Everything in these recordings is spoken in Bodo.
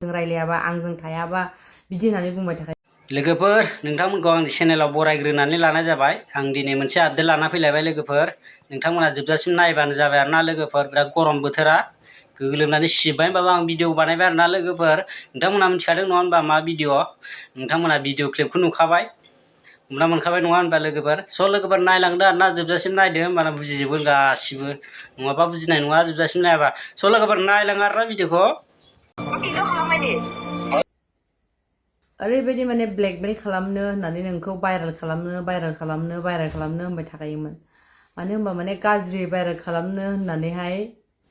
जों रायलायाबा आंजों थायाबा बिदि होननानै बुंबाय थाखायो। लोगोफोर नोंथांमोनखौ आंनि चेनेलाव बरायग्रोनानै लानाय जाबाय। आं दिनै मोनसे आपडेट लाना फैलायबाय लोगोफोर। नोंथांमोना जोबजासिम नायबानो जाबाय आरोना लोगोफोर। बिराद गरम बोथोरा गोलोमनानै सिबायबाबो आं भिडिअ बानायबाय आरोना लोगोफोर। नोंथांमोना मिथिखादों नङा होनबा मा भिडिअ? नोंथांमोना भिडिअ क्लिपखौ नुखाबाय, हमना मोनखाबाय नङा होनबा लोगोफोर? स' लोगोफोर नायलांदो आरोना जोबजासिम नायदो, होमबाना बुजिजोबगोन गासिबो। नङाबा बुजिनाय नङा जोबजासिम नायाबा। स' लोगोफोर नायलाङो आरोना भिडिअखौ। ओरैबायदि माने ब्लेकमेल खालामनो होननानै नोंखौ भाइरेल खालामनो होनबाय थाखायोमोन। मानो होनबा माने गाज्रि भाइरेल खालामनो होननानैहाय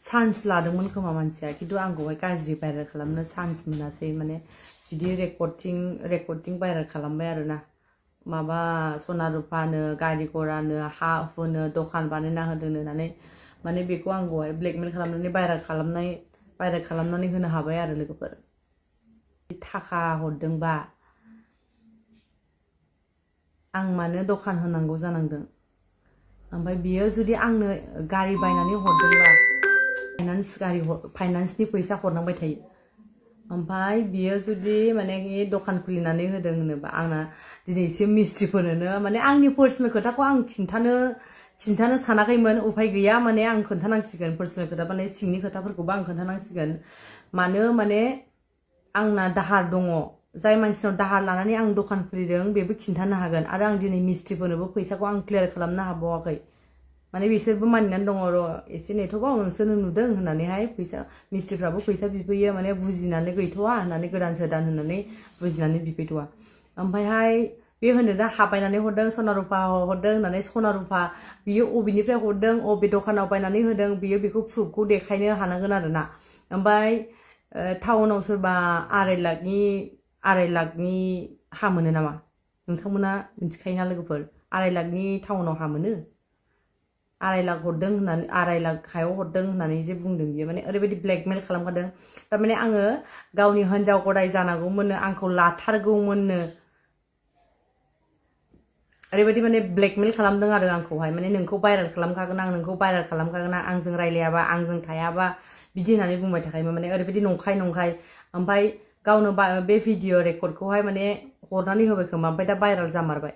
चान्स लादोंमोन खोमा मानसिया, खिन्थु आंखौहाय गाज्रि भाइरेल खालामनो चान्स मोनासै। माने बिदि रेकर्डिं भाइरेल खालामबाय आरोना। माबा सना रुफानो, गारि घरानो, हा हुनो, दखान बानायना होदों होननानै माने बेखौ आंखौहाय ब्लेकमेल खालामनानै भाइरेल खालामनानै होनो हाबाय आरो लोगोफोर। थाखा हरदोंबा आं मानो दखान होनांगौ जानांदों? ओमफ्राय बियो जुदि आंनो गारि बायनानै हरदोंबा फाइनान्सनि फैसा हरनांबाय थायो। ओमफ्राय बियो जुदि माने दखान खुलिनानै होदों होनोबा आंना दिनैसो मिस्ट्रिफोरनो माने आंनि पार्सनेल खोथाखौ आं खिन्थानो सानाखैमोन। उफाय गैया माने आं खोन्थानांसिगोन। पार्सनेल खोथा माने सिंनि खोथाफोरखौबो आं खोन्थानांसिगोन। मानो माने आंना दाहार दङ। जाय मानसिनाव दाहार लानानै आं दखान खुलिदों बेबो खिन्थानो हागोन। आरो आं दिनै मिस्ट्रिफोरनोबो फैसाखौ आं क्लियार खालामनो हाबावाखै। माने बिसोरबो मानिनानै दङ, र' एसे नेथ'बाव नोंसोरनो नुदों होननानैहाय मिस्ट्रिफ्राबो फैसा बिफैयो, माने बुजिनानै गैथ'वा होननानै गोदान सोदान होननानै बुजिनानै बिफैथ'वा। ओमफ्रायहाय बे होनो दा बायनानै हरदों, सना रुफा हरदों होननानै। सना रुफा बियो अबेनिफ्राय हरदों, अबे दखानाव बायनानै होदों, बियो बेखौ प्रुफखौ देखायनो हानांगोन आरोना। ओमफ्राय टाउनाव सोरबा 2.5 लाखनि हा मोनो नामा? नोंथांमोना मिथिखायोना लोगोफोर? 2.5 लाखनि टाउनाव हा मोनो? 2.5 लाख हरदों होननानै, 2.5 लाख हायाव हरदों होननानै जे बुंदों बियो, माने ओरैबायदि ब्लेकमेल खालामखादों। थारमाने आङो गावनि हिनजाव गदाय जानांगौमोननो, आंखौ लाथारगौमोननो। ओरैबायदि माने ब्लेकमेल खालामदों आरो आंखौहाय, माने नोंखौ भाइरेल खालामखागोन आं, नोंखौ भाइरेल खालामखागोन आं, आंजों रायलायाबा आंजों थायाबा बिदि होननानै बुंबाय थाखायोमोन। माने ओरैबायदि नंखाय। ओमफ्राय गावनो बे भिडिअ रेकर्डखौहाय माने हरनानै होबाय खोमा, ओमफ्राय दा भाइरेल जामारबाय।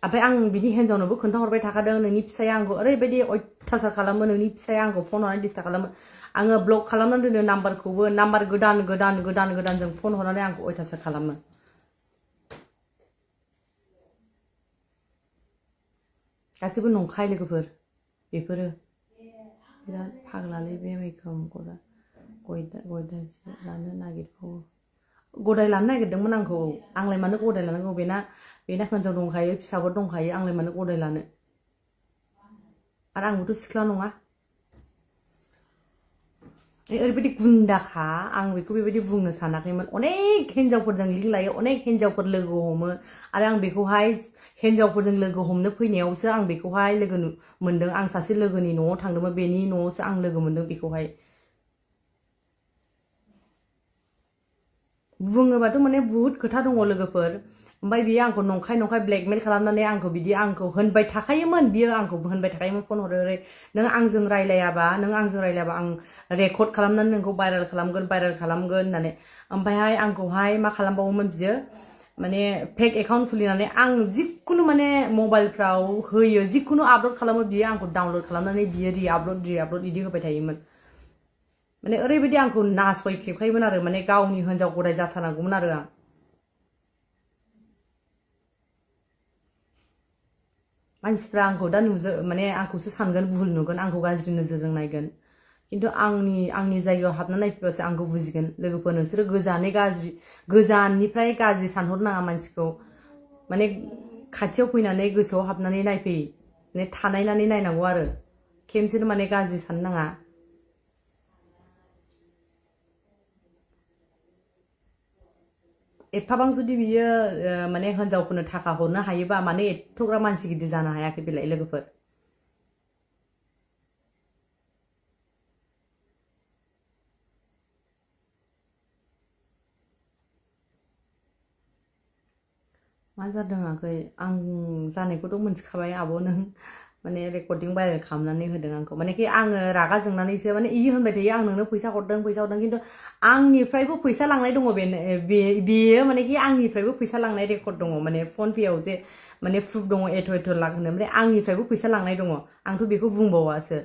ओमफ्राय आं बिनि हिन्जावनोबो खोन्थाहरबाय थाखादों, नोंनि फिसाया आंखौ ओरैबायदि अयथासार खालामो, नोंनि फिसाया आंखौ फन हरनानै डिस्टार्ब खालामो। आङो ब्लक खालामनानै दोनो नाम्बारखौबो, नाम्बार गोदानजों फन हरनानै आंखौ अयथासार खालामो। गासिबो नंखाय लोगोफोर बेफोरो। बिराद फाग्लालै बे मैखोम गदाय लानो नागिरबावो। गदाय लानो नागिरदोंमोन आंखौ। आंलाय मानो गदाय लानांगौ? बेना हिनजाव दंखायो, फिसाबो दंखायो, आंलाय मानो गदाय लानो? आरो आंबोथ' सिख्ला नङा। ओरैबायदि गुन्दाखा, आं बेखौ बेबायदि बुंनो सानाखैमोन। अनेक हिनजावफोरजों लिंक लायो, अनेक हिनजावफोर लोगो हमो। आरो आं बेखौहाय हिनजावफोरजों लोगो हमनो फैनायावसो आं बेखौहाय लोगो मोनदों। आं सासे लोगोनि न'आव थांदोंमोन, बेनि न'आवसो आं लोगो मोनदों बेखौहाय। बुङोबाथ' माने बुहुत खोथा दङ लोगोफोर। ओमफ्राय बियो आंखौ नंखाय ब्लेकमेल खालामनानै आंखौ होनबाय थाखायोमोन। बियो आंखौ होनबाय थाखायोमोन फन हरै हरै, नों आंजों रायलायाबा आं रेकर्ड खालामनानै नोंखौ भाइरेल खालामगोन होननानै। ओमफ्रायहाय आंखौहाय मा खालामबावोमोन बियो, माने फेक एकाउन्ट खुलिनानै आं जिखुनु माने मबाइलफ्राव होयो, जिखुनु आपल'ड खालामो, बियो आंखौ डाउनल'ड खालामनानै बियो रि-आपल'ड बिदि होबाय थायोमोन। माने ओरैबायदि आंखौ नासयखेबखायोमोन आरो, माने गावनि हिनजाव गदाय जाथारनांगौमोन आरो आं। मानसिफ्रा आंखौ दा माने आंखौसो सानगोन, भुल नुगोन, आंखौ गाज्रि नोजोरजों नायगोन। खिन्थु आंनि जायगायाव हाबना नायफैबासो आंखौ बुजिगोन। लोगोफोर नोंसोरो गोजाननिफ्राय गाज्रि सानहरनाङा मानसिखौ। माने खाथियाव फैनानै गोसोआव हाबनानै नायफै, माने थानायनानै नायनांगौ आरो। खेमसेनो माने गाज्रि साननो नाङा। एफाबां जुदि बियो माने हिनजावफोरनो थाखा हरनो हायोबा माने एथ'ग्राब मानसि गिदिर जानो हायाखै बेलाय लोगोफोर। मा जादों आगै? आं जानायखौथ' मोनथिखाबाय आब' नों माने रेकर्डिं भाइरेल खालामनानै होदों आंखौ माने कि आङो रागा जोंनानैसो माने इयो होनबाय थायो आं नोंनो फैसा हरदों खिन्थु आंनिफ्रायबो फैसा लांनाय दङ बेयो माने कि आंनिफ्रायबो फैसा लांनाय रेकर्ड दङ माने फन पेआव जे माने प्रुफ दङ एथ' लाख होनो माने आंनिफ्रायबो फैसा लांनाय दङ आंथ' बेखौ बुंबावासो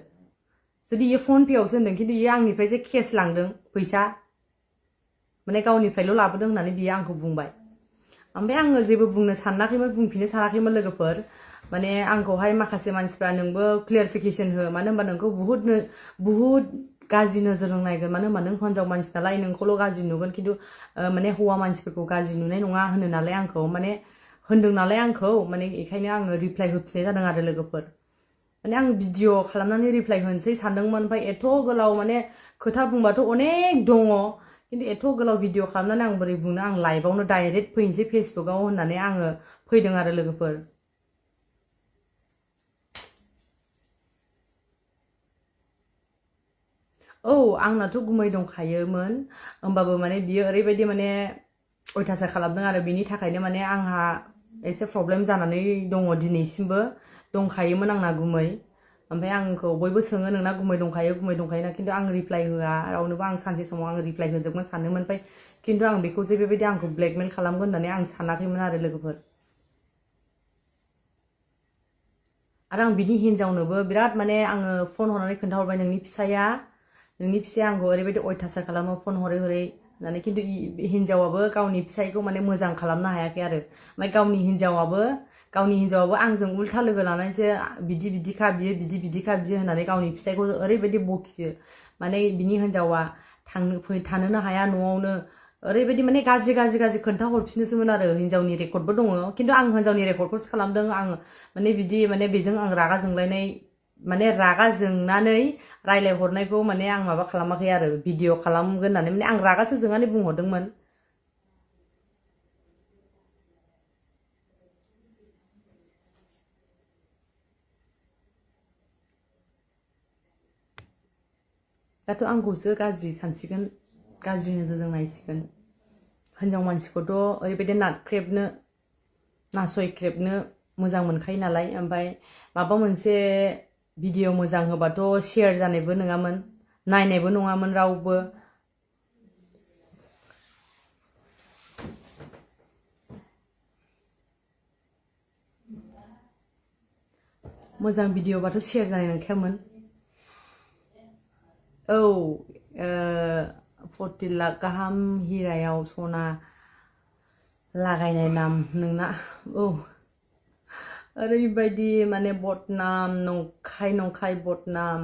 जुदि इयो फन पेआवसो होनदों खिन्थु इयो आंनिफ्राय जे केस लांदों फैसा माने गावनिफ्रायल' लाबोदों होननानै बियो आंखौ बुंबाय ओमफ्राय आङो जेबो बुंनो सानाखैमोन बुंफिननो सानाखैमोन लोगोफोर माने आंखौहाय माखासे मानसिफ्रा नोंबो क्लियारिफिकेसन हो मानो होनबा नोंखौ बुहुद गाज्रि नोजोरजों नायगोन मानो होनबा नों हिनजाव मानसि नालाय नोंखौल' गाज्रि नुगोन खिन्थु माने हौवा मानसिफोरखौ गाज्रि नुनाय नङा होनो नालाय आंखौ माने होनदों नालाय आंखौ माने बेखायनो आङो रिप्लाइ होफिननाय जादों आरो लोगोफोर माने आं भिडिअ खालामनानै रिप्लाइ होनोसै सानदोंमोन ओमफ्राय एथ' गोलाव माने खोथा बुंबाथ' अनेक दङ खिन्थु एथ' गोलाव भिडिअ खालामनानै आं बोरै बुंनो आं लाइभआवनो डाइरेक्ट फैनोसै फेसबुकआव होननानै आङो फैदों आरो लोगोफोर औ आंनाथ' गुमै दंखायोमोन होमबाबो माने बियो ओरैबायदि माने अयथासार खालामदों आरो बिनि थाखायनो माने आंहा एसे प्रब्लेम जानानै दङ दिनैसिमबो दंखायोमोन आंना गुमै ओमफ्राय आंखौ बयबो सोङो नोंना गुमै दंखायोना खिन्थु आं रिप्लाइ होआ रावनोबो आं सानसे समाव आं रिप्लाइ होजोबगोन सानदोंमोन ओमफ्राय खिन्थु आं बेखौ जे बेबायदि आंखौ ब्लेकमेल खालामगोन होननानै आं सानाखैमोन आरो लोगोफोर आरो आं बिनि हिन्जावनोबो बिराद माने आङो फन हरनानै खोन्थाहरबाय नोंनि फिसाया आंखौ ओरैबायदि अयथासार खालामो फन हरै होननानै खिन्थु हिन्जावाबो गावनि फिसायखौ माने मोजां खालामनो हायाखै आरो ओमफ्राय गावनि हिन्जावाबो आंजों उल्था लोगो लानानैसो बिदिखा बियो होननानै गावनि फिसायखौ ओरैबायदि बखियो माने बिनि हिन्जावा थानोनो हाया न'आवनो ओरैबायदि माने गाज्रि खोन्था हरफिनोसोमोन आरो हिन्जावनि रेकर्डबो दङ खिन्थु आं हिन्जावनि रेकर्डखौसो खालामदों आं माने बिदि माने बेजों आं रागा जोंलायनाय माने रागा जोंनानै रायलायहरनायखौ माने आं माबा खालामाखै आरो भिडिअ खालामगोन होननानै माने आं रागासो जोंनानै बुंहरदोंमोन दाथ' आंखौसो गाज्रि सानसिगोन गाज्रि नोजोरजों नायसिगोन हिन्जाव मानसिखौथ' ओरैबायदि नासयख्रेबनो मोजां मोनखायो नालाय ओमफ्राय माबा मोनसे भिडिअ मोजां होबाथ' शेयार जानायबो नङामोन नायनायबो नङामोन रावबो मोजां भिडिअबाथ' शेयार जानाय नंखायामोन औ 40 लाख गाहाम हिरायाव सना लागायनाय नाम नोंना औ ओरैबायदि माने बदनाम नंखाय बदनाम